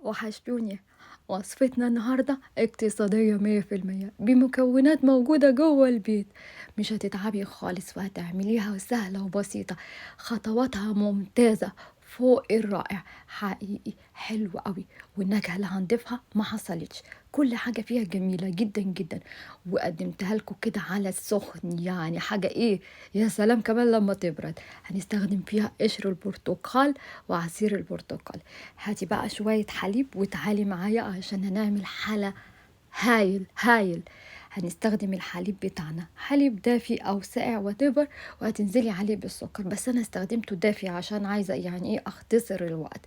وحشتوني. وصفتنا النهاردة اقتصادية 100% بمكونات موجودة جوه البيت، مش هتتعبي خالص وهتعمليها سهلة وبسيطة، خطواتها ممتازة فوق الرائع، حقيقي حلو قوي، والنكهة اللي هنضيفها ما حصلتش، كل حاجة فيها جميلة جدا جدا، وقدمتها لكم كده على السخن، يعني حاجة ايه يا سلام. كمان لما تبرد هنستخدم فيها قشر البرتقال وعصير البرتقال. هاتي بقى شوية حليب وتعالي معايا عشان هنعمل حلا هايل هايل. هنستخدم الحليب بتاعنا، حليب دافي او ساقع whatever، وهتنزلي عليه بالسكر، بس انا استخدمته دافي عشان عايزه يعني ايه اختصر الوقت.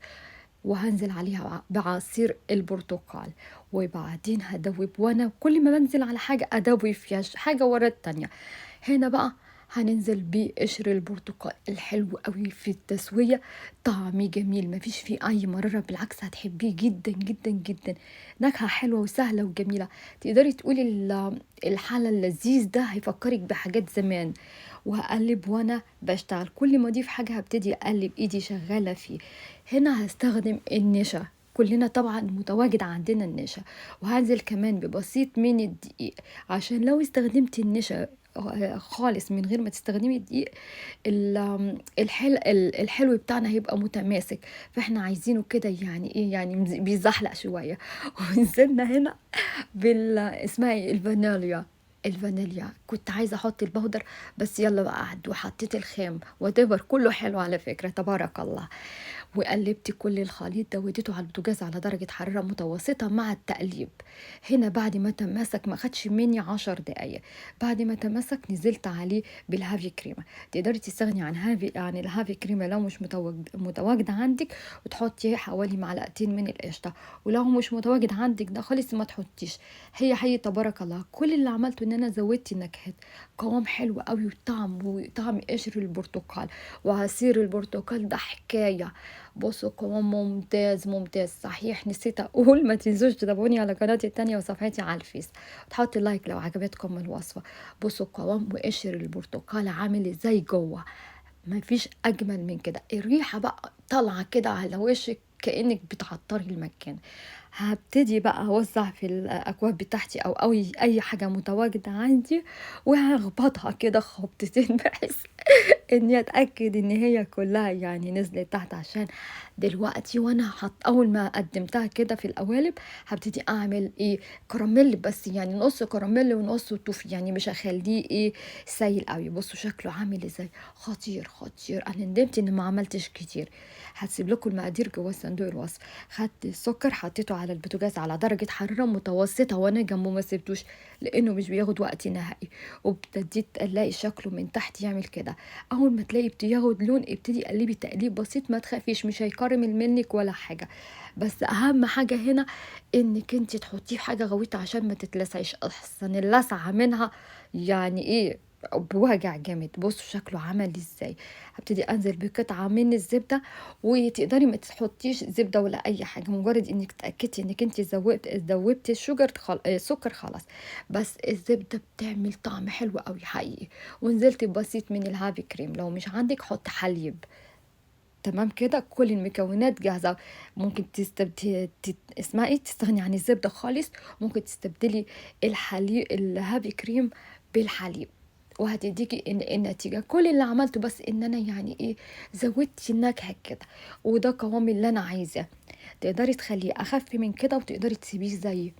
وهنزل عليها بعصير البرتقال، وبعدين هدوب، وانا كل ما بنزل على حاجه ادوب فيها حاجه ورا التانية. هنا بقى هننزل بقشر البرتقال الحلو قوي في التسوية، طعمه جميل مفيش فيه اي مرارة، بالعكس هتحبيه جدا جدا جدا، نكهة حلوة وسهلة وجميلة. تقدري تقولي الحالة اللذيذ ده هيفكرك بحاجات زمان. وهقلب وانا بشتغل، كل ما اضيف حاجة هبتدي اقلب، ايدي شغالة فيه. هنا هستخدم النشا، كلنا طبعا متواجد عندنا النشا، وهنزل كمان ببسيط من الدقيق، عشان لو استخدمتي النشا خالص من غير ما تستخدمي الدقيق الحلو بتاعنا هيبقى متماسك، فاحنا عايزينه كده يعني ايه، يعني بيزحلق شويه. ونزلنا هنا بال اسمها ايه، الفانيليا. الفانيليا كنت عايزه احط البودر بس يلا بقى قعد، وحطيت الخام whatever، كله حلو على فكره تبارك الله. وقلبت كل الخليط ده واديته على البوتاجاز على درجه حراره متوسطه مع التقليب. هنا بعد ما تماسك، ما خدش مني 10 دقايق، بعد ما تماسك نزلت عليه بالهافي كريمه. تقدري تستغني عن الهافي كريمه لو مش متواجده عندك، وتحطي حوالي معلقتين من القشطه، ولو مش متواجد عندك ده خالص ما تحطيش. هي حقيقي تبارك الله كل اللي عملته ان انا زودت النكهات، قوام حلو قوي، وطعم قشر البرتقال وعصير البرتقال ده حكايه. بصوا قوام ممتاز ممتاز. صحيح نسيت اقول ما تنسوش تتابعوني على قناتي التانية وصفحتي على الفيس، وتحطي لايك لو عجبتكم الوصفه. بصوا قوام وقشر البرتقال عامل ازاي جوه، ما فيش اجمل من كده. الريحه بقى طالعه كده على وشك كانك بتعطري المكان. هبتدي بقى اوزع في الاكواب بتاعتي او اي حاجه متواجده عندي، وهخبطها كده خبطتين بحيث اني اتاكد ان هي كلها يعني نزلت تحت. عشان دلوقتي وانا حط اول ما قدمتها كده في القوالب هبتدي اعمل ايه، كراميل، بس يعني نص كراميل ونص توفي، يعني مش هخليه ايه سايل قوي. بصوا شكله عامل ازاي، خطير خطير. انا ندمت ان ما عملتش كتير. هسيب لكم المقادير جوه صندوق الوصف. خدت السكر حطيته على البوتاجاز على درجه حراره متوسطه، وانا جنبه ما سبتوش لانه مش بياخد وقت نهائي. وابتديت الاقي شكله من تحت يعمل كده. اول ما تلاقي بياخد لون ابتدي قلبي تقليب بسيط، ما تخافيش مش هيكرمل منك ولا حاجه. بس اهم حاجه هنا انك انت تحطيه في حاجه غويطه عشان ما تتلسعيش، احسن اللسعه منها يعني ايه بوجع جامد. بصوا شكله عمل ازاي. هبتدي انزل بقطعه من الزبده، وتقدري ما تحطيش زبده ولا اي حاجه، مجرد انك اتاكدتي انك انت ذوبتي الشجر السكر خلاص. بس الزبده بتعمل طعم حلو قوي حقيقي. ونزلت بسيط من الهافي كريم، لو مش عندك حط حليب. تمام كده كل المكونات جاهزه. ممكن اسمها ايه، تستغني عن الزبده خالص، ممكن تستبدلي الحليب الهافي كريم بالحليب، وهتديكي النتيجة. كل اللي عملته بس ان انا يعني ايه زودت النكهة كده، وده قوام اللي انا عايزاه. تقدري تخليه اخف من كده وتقدري تسيبيه زي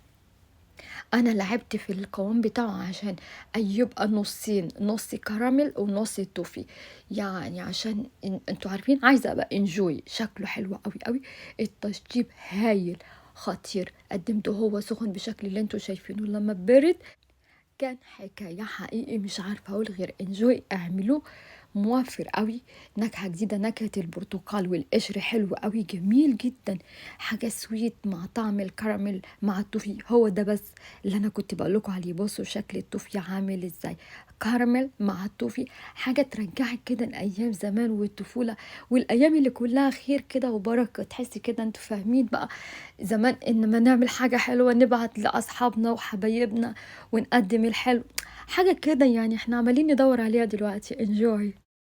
انا لعبت في القوام بتاعه عشان يبقى نصين، نص كراميل ونص توفي، يعني عشان انتوا عارفين عايزه ابقى enjoy. شكله حلو قوي قوي، التشطيب هايل خطير. قدمته هو سخن بشكل اللي انتوا شايفينه، لما برد كان حكاية حقيقي، مش عارفة أقول غير enjoy. اعملوه، موفر قوي، نكهة جديدة، نكهة البرتقال والقشر حلو قوي جميل جدا، حاجة sweet مع طعم الكراميل مع التوفي. هو ده بس اللي أنا كنت بقول لكم عليه. بصوا شكل التوفي عامل ازاي، كراميل مع التوفي، حاجة ترجعك كده لأيام زمان والطفولة والأيام اللي كلها خير كده وبركة. تحسي كده انتوا فاهمين بقى زمان إن ما نعمل حاجة حلوة نبعت لأصحابنا وحبايبنا ونقدم الحلو، حاجة كده يعني احنا عمالين ندور عليها دلوقتي. enjoy.